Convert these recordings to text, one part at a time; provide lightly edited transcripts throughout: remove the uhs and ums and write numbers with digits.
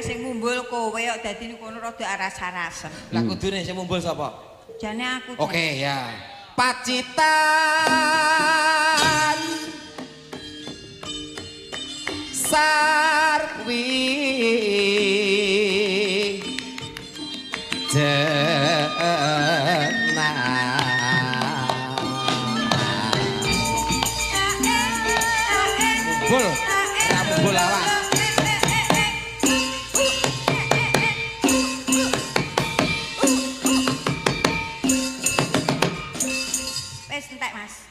Kae sing mumbul kowe kok dadi kono rada aras-arasen. Lah kudune sing mumbul sapa? Jane aku. Oke ya. Pacitan Sarwi Jena. Mumbul, ora mumbul awas. Wis entek, Mas.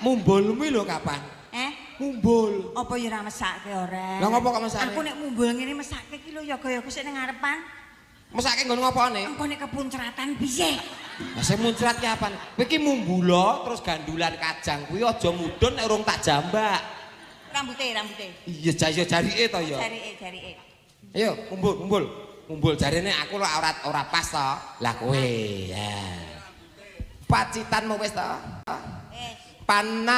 Mumbulmu lho kapan? Eh? Mumbul. Apa ya ora mesake ora? Lah ngopo kok mesake? Aku nek mumbul ngene mesake ki lho yoga-yoga sik ning ngarepan. Mesake nggon ngopone? Engko nek kepuncratan piye? Lah sing muncrat ki apane? Kowe iki mumbula terus gandulan kajang kuwi aja mudhun nek urung tak jambak. Rambute, rambute. Iya jaya jarike to ya. Jarike, jarike. Ayo mumbul, mumbul. Mumbul jarine aku lho ora pas to. Lah kowe ya. Pacitanmu wis to? Wis. Panas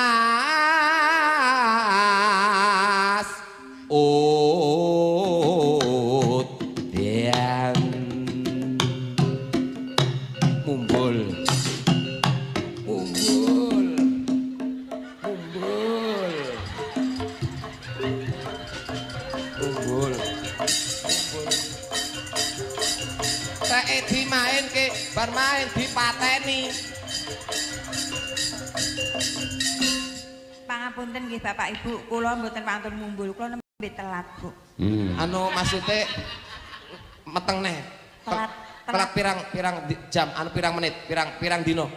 udan mumbul mumbul mumbul mumbul mumbul teke dimainke bar main dipateni. Pangapunten nggih Bapak Ibu, kula mboten wantun mumbul, kula nembe telat, Bu. Anu maksude meteng neh. Telat, telat pirang jam, anu pirang menit, pirang dino?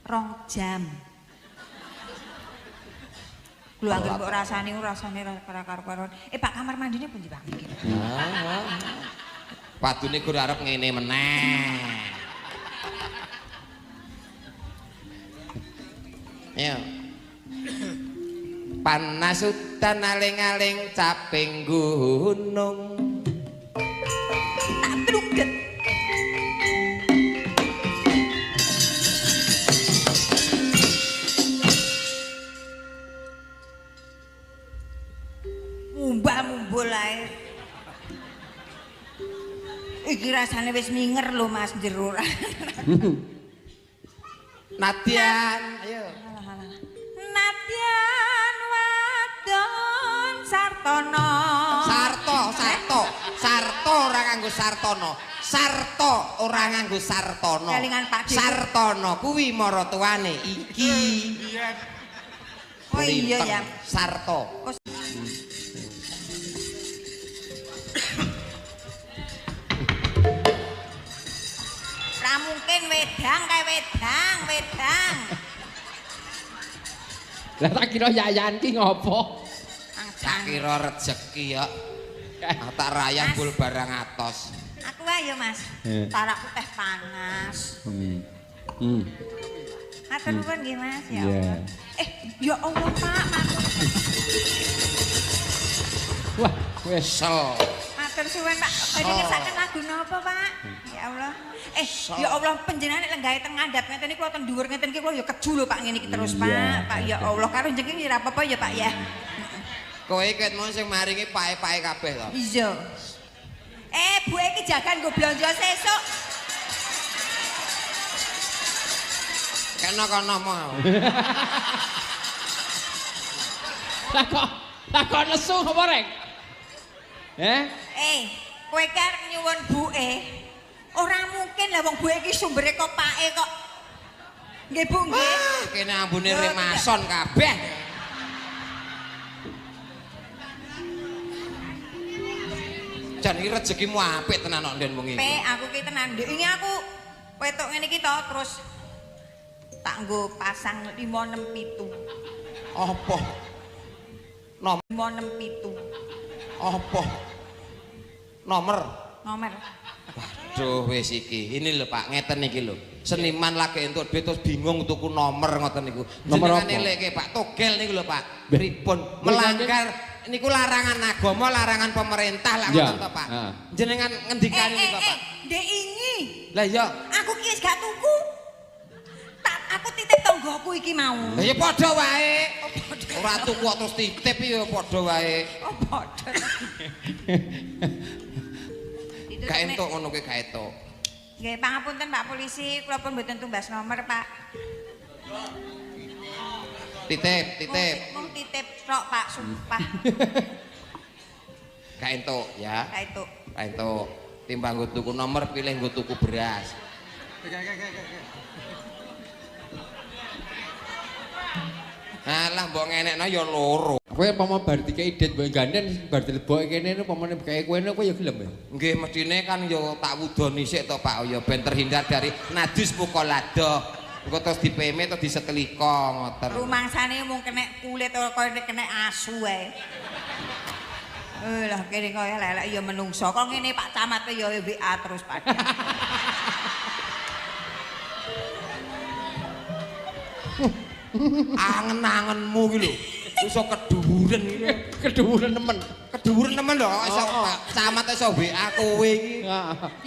2 jam. Lho anggere mbok rasane ora karo-karuan. Pak kamar mandine pundi Pak iki? Padune gur arep ngene meneh. Ayo. Panas udan aling-aling caping gunung. Tak truget. Mumbal-mumbul ae. Iki rasane wis minger lho Mas jero. Nadian, ayo. Nadyan wadon Sartono. Sarto, Sarto, Sarto ora nganggo Sartono. Sarto ora nganggo Sartono. Kelingan Pak Dewi. Sartono kuwi maratuwane iki. Oh iya ya. Sarto. Ora mungkin wedang kae wedang, wedang. Lah tak kira yayan ki ngopo? Tak kira rejeki ya. Tak rayah bul barang atos. Aku wae ya Mas. Tarakku teh panas. Matur nuwun nggih Mas ya Allah. Ya Allah Pak, matur. Wah, wis sel. Matur suwun Pak. Badhe ngersakaken lagu napa Pak? Ya Allah. Ya Allah panjenengan nek lenggahe teng ngandhap ngeten iki kula teng dhuwur ngeten iki kula ya keju lho Pak ngene iki terus Pak. Pak ya Allah karo jenengan ya ora apa-apa ya Pak ya. Kowe ket mau sing maringi pae-pae kabeh to. Iya. Bu iki jagan nggo blonjo sesuk. Kena kono mau. Lah kok nesu apa rek? Kowe ki arep nyuwun buke. Ora mungkin lah wong buke iki sumbere kok pake kok. Nggih Bu nggih. Kene ambune remason kabeh. Jan iki rezekimu apik tenan kok Nden wengi. Pe aku ki tenan ndek wingi aku wetok ngene iki to terus tak nggo pasang 567. Apa? Nomor 567. Apa? Nomor. Nomor. Waduh wis iki. Ini lho Pak, ngeten iki lho. Seniman lagi entuk duit terus bingung tuku nomor ngoten niku. Nomor apa? Jenengane leke Pak Togel niku lho Pak. Pripun melanggar niku larangan agama, larangan pemerintah lah ngoten to Pak. Jenengan ngendikane niku Pak. Ndek ingi. Lah iya. Aku ki wis gak tuku. Tak aku titip tanggoku iki mau. Lah ya padha wae. Ora tuku kok terus titip ya padha wae. Oh padha. Gak entuk ngono kuwi gak entuk. Nggih, pangapunten Pak Polisi, kula pun mboten tumbas nomor, Pak. Titip, titip. Mung titip tok, Pak, sumpah. Gak entuk ya. Gak entuk. Gak entuk. Timbang nggo tuku nomor pilih nggo tuku beras. Alah mbok ngenekno ya loro. Kowe umpama bar dikeki dit mbok ganden bar dilebokke kene umpamane dikeki kowe kowe ya gelem ya. Nggih mestine kan ya tak wudoni sik to Pak ya ben terhindar dari najis muqalladah. Engko terus dipeme atau disetelika ngoten. Rumangsane mung kenek kulit ora kaya kenek asu ae. Lah kene kaya elek ya menungso. Kok ngene Pak Camat ya WA terus Pak. Angen-angenmu iki lho. Iso keduwuren iki. Keduwuren nemen. Keduwuren nemen lho kok iso Pak Camat iso WA kowe iki.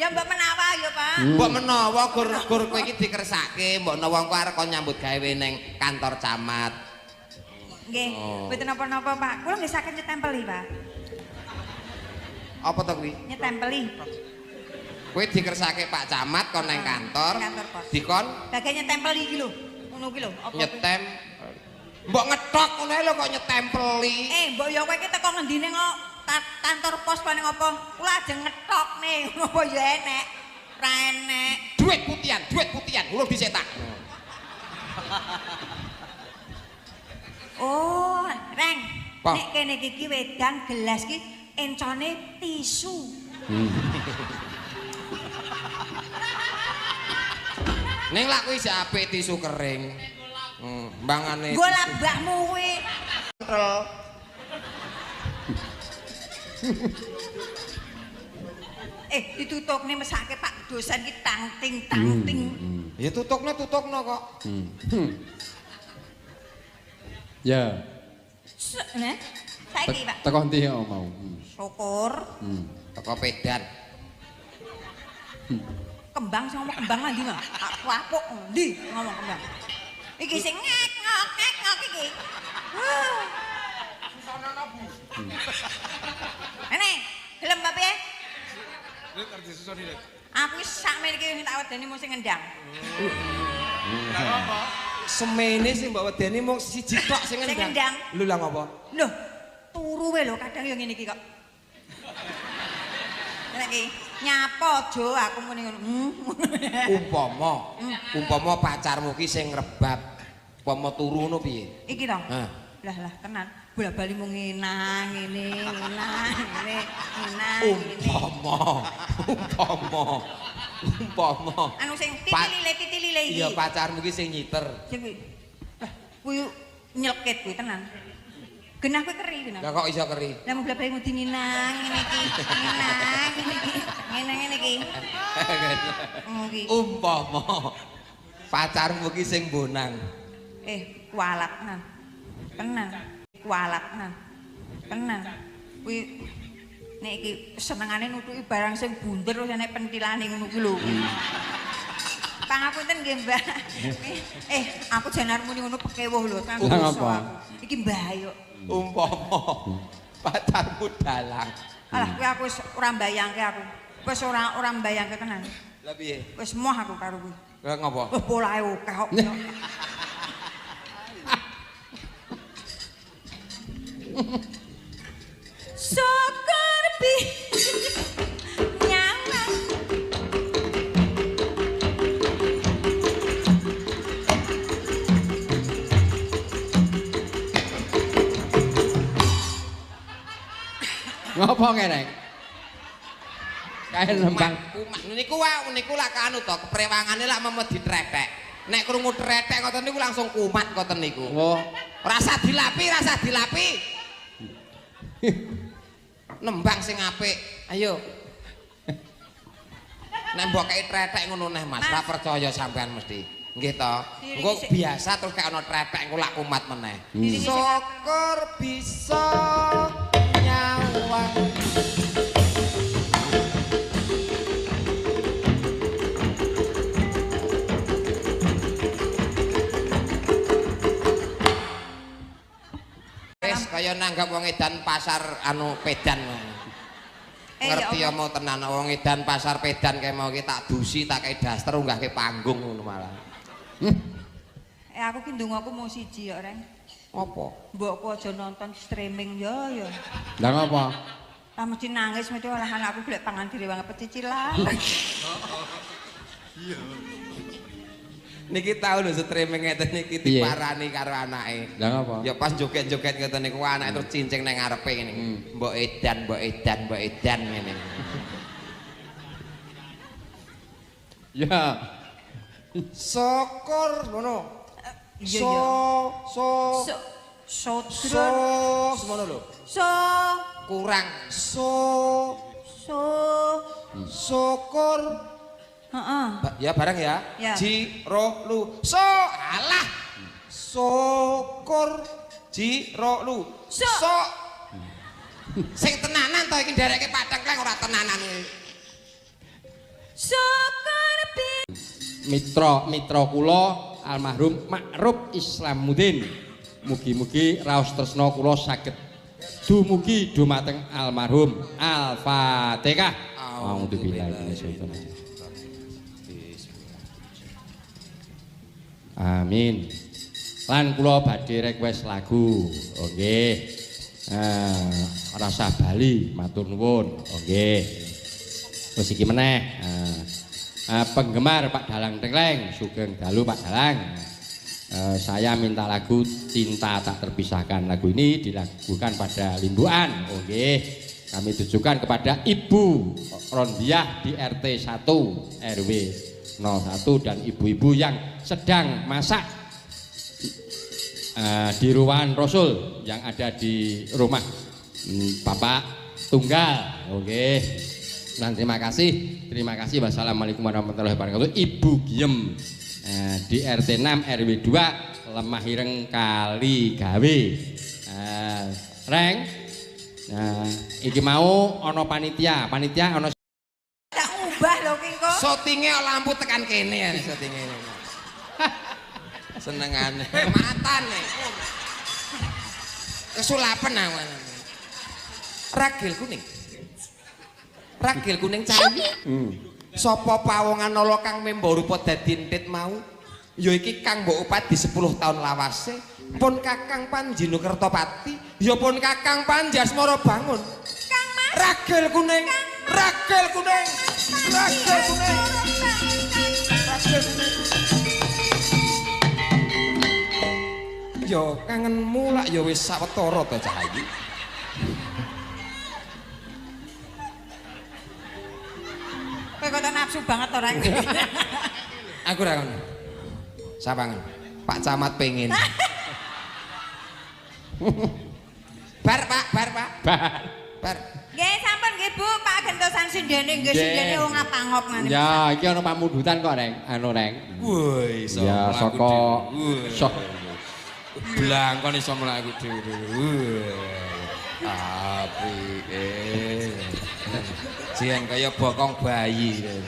Ya mbok menawa ya Pak. Mbok menawa gur-gur kowe iki dikersake, mbok menawa engko arep kon nyambut gawe ning kantor camat. Nggih, mboten napa-napa Pak. Kula nggih saged nyetempeli Pak. Apa to kuwi? Nyetempeli. Kowe dikersake Pak Camat kon nang kantor. Kantor pos. Dikon bagian nyetempeli iki lho. Ngono kuwi lho, apa nyetem. Mbok ngetok ngono ae lho kok nyetempeli. Mbok ya kowe iki teko ngendine kok kantor pos paling apa? Kula ajeng ngetokne, ngono apa ya enek. Ra enek. Duit putihan, urung dicetak. Oh, Reng. Nek kene iki wedang gelas iki encone tisu. Ning lak kuwi isih apik tisu kering. Mbangane. Nggo labakmu kuwi. Ditutupne mesake Pak dosen iki tangting-tangting. Ya tutupne tutupno kok. Ya. Nah, saiki Pak. Teko ndi mau? Syukur. Teko pedan. Kembang sing ngomong kembang ndi, Mas? Aku apuk ndi ngomong kembang. Iki sing ngek ngok ngek ngok iki. Susonono Bu. Ene, gelem Pak piye? Lek arep disusoni lek. Aku wis sakmene iki tak wedeni mung sing ngendang. Lah apa? Semene sing mbok wedeni mung siji tok sing ngendang. Sing ngendang. Lho lah ngopo? Loh, turu wae lho kadang yo ngene iki kok. Nek iki nyapa aja aku muni ngono. Umpama, umpama pacarmu ki sing rebab, umpama turu ngono piye? Iki to. Hah. Lah lah tenan, bola-bali mung ngenang ngene, ngenang ngene, ngenang. Umpama, umpama, umpama. Anu sing titilile iki. Iya, pacarmu ki sing nyiter. Sing kuwi. Lah kuwi nyelkit kuwi tenan. Genah kuwi keri genah. Lah kok iso keri? Lah mung bola-bali mung dinginang ngene iki, ngenang ngene iki, ngenang ngene iki. Ngono iki. Umpama pacarmu ki sing bonang. Kualat tenan. Tenan. Kualat tenan. Tenan. Kuwi nek iki senengane nutuki barang sing bunder terus enek pentilane ngono kuwi lho. Pangapunten nggih, Mbak. Aku jan arep muni ngono pekewuh lho, tenan Lah dosa ngapa? aku. Iki Mbah yo. Umpama pacarmu dalang. Alah kuwi aku wis ora mbayangke aku. Wis ora mbayangke tenan. Lah piye? Wis moh aku karo kuwi. Lah ngopo? Wah polahe akeh kok. Syukur bi nyaman. Ngopo ngene? Kae nembang kumat. Niku wae niku lak anu to, keprewangane lak memedi trepek. Nek krungu trepek ngoten niku langsung kumat ngoten niku. Oh, Rasa dilapi, rasa dilapi. Nembang sing apik. Ayo. Nek mbok kei trepek ngono neh Mas, ora percaya sampean mesti. Nggih to. Engko biasa terus kek ana trepek engko lak kumat meneh. Syukur bisa nyawang. Wis kaya nanggap wong edan pasar anu pedan. Ngerti ya mau tenan wong edan pasar pedan kae mau ki tak dusi tak kei daster unggahke panggung ngono malah. Aku ki ndongaku mung siji ya, Reng. Apa? Mbokku aja nonton streaming ya ya. Lah ngapa? Lah mesti nangis mesti olah anakku golek pangan dhewe banget pecicilan. Iya. Niki tau lho streaming ngeten niki diparani karo anake. Lah ngapa? Ya pas joget-joget ngeten niku anake terus cincing nang ngarepe ngene. Mbok edan, mbok edan, mbok edan ngene. Ya. Syukur ngono. Iya So ya. so So so semono lho. So Kurang so so syukur. Heeh. Ya bareng ya. Ya. Ji ro lu. So alah. Syukur ji ro lu. So. So. Sing tenanan to iki ndereke Pak Tengkleng ora tenanan iki. Syukur bi Mitra kula almarhum Ma'ruf Islamuddin. Mugi-mugi raos tresna kula saged dumugi dumateng almarhum. Al-Fatihah. A'udzubillahi minasyaitonir rajim. Amin. Lan kula badhe request lagu. Nggih. Rasa Bali matur nuwun. Nggih. Wis iki meneh. Penggemar Pak Dalang Tengkleng, sugeng dalu Pak Dalang. Saya minta lagu Cinta Tak Terpisahkan. Lagu ini dilakukan pada limbukan. Nggih. Kami tujukan kepada Ibu Rondiah di RT 1 RW 01 dan ibu-ibu yang sedang masak di ruangan Rasul yang ada di rumah Bapak Tunggal. Oke. Dan terima kasih. Terima kasih. Wassalamualaikum warahmatullahi wabarakatuh. Ibu Giem di RT 6 RW 2 Lemah Ireng Kaligawe. Reng. Nah, iki mau ana panitia, panitia ana tak ngubah lho ki engko. Syutinge lampu tekan kene ya syutinge. Senengane matane. Kesulapen aku. Ragil kuning. Ragil kuning cawi. Sapa pawongan nala kang memba rupa dadi entit mau? Ya iki kang mbok upadi 10 tahun lawase. Pun Kakang Panjinu Kertopati, ya pun Kakang Panjasmara bangun. Kang Mas. Ragil kuning, ragil kuning, ragil kuning, ragil kuning. Yo kangenmu lak ya wis sawetara to cah iki. Kowe kok nafsu banget to, Reng. Aku ora ngono. Sawangan. Pak Camat pengen. Bar Pak, bar Pak. Bar. Bar. Nggih, sampun nggih Bu, Pak gentosan sindene nggih sindene wong ngapangop ngene. Ya, iki ana pamundutan kok, Reng. Anu, Reng. Woi, iso Ya saka sok blangkon iso mlaku dhewe. Apike. Jian kaya bokong bayi.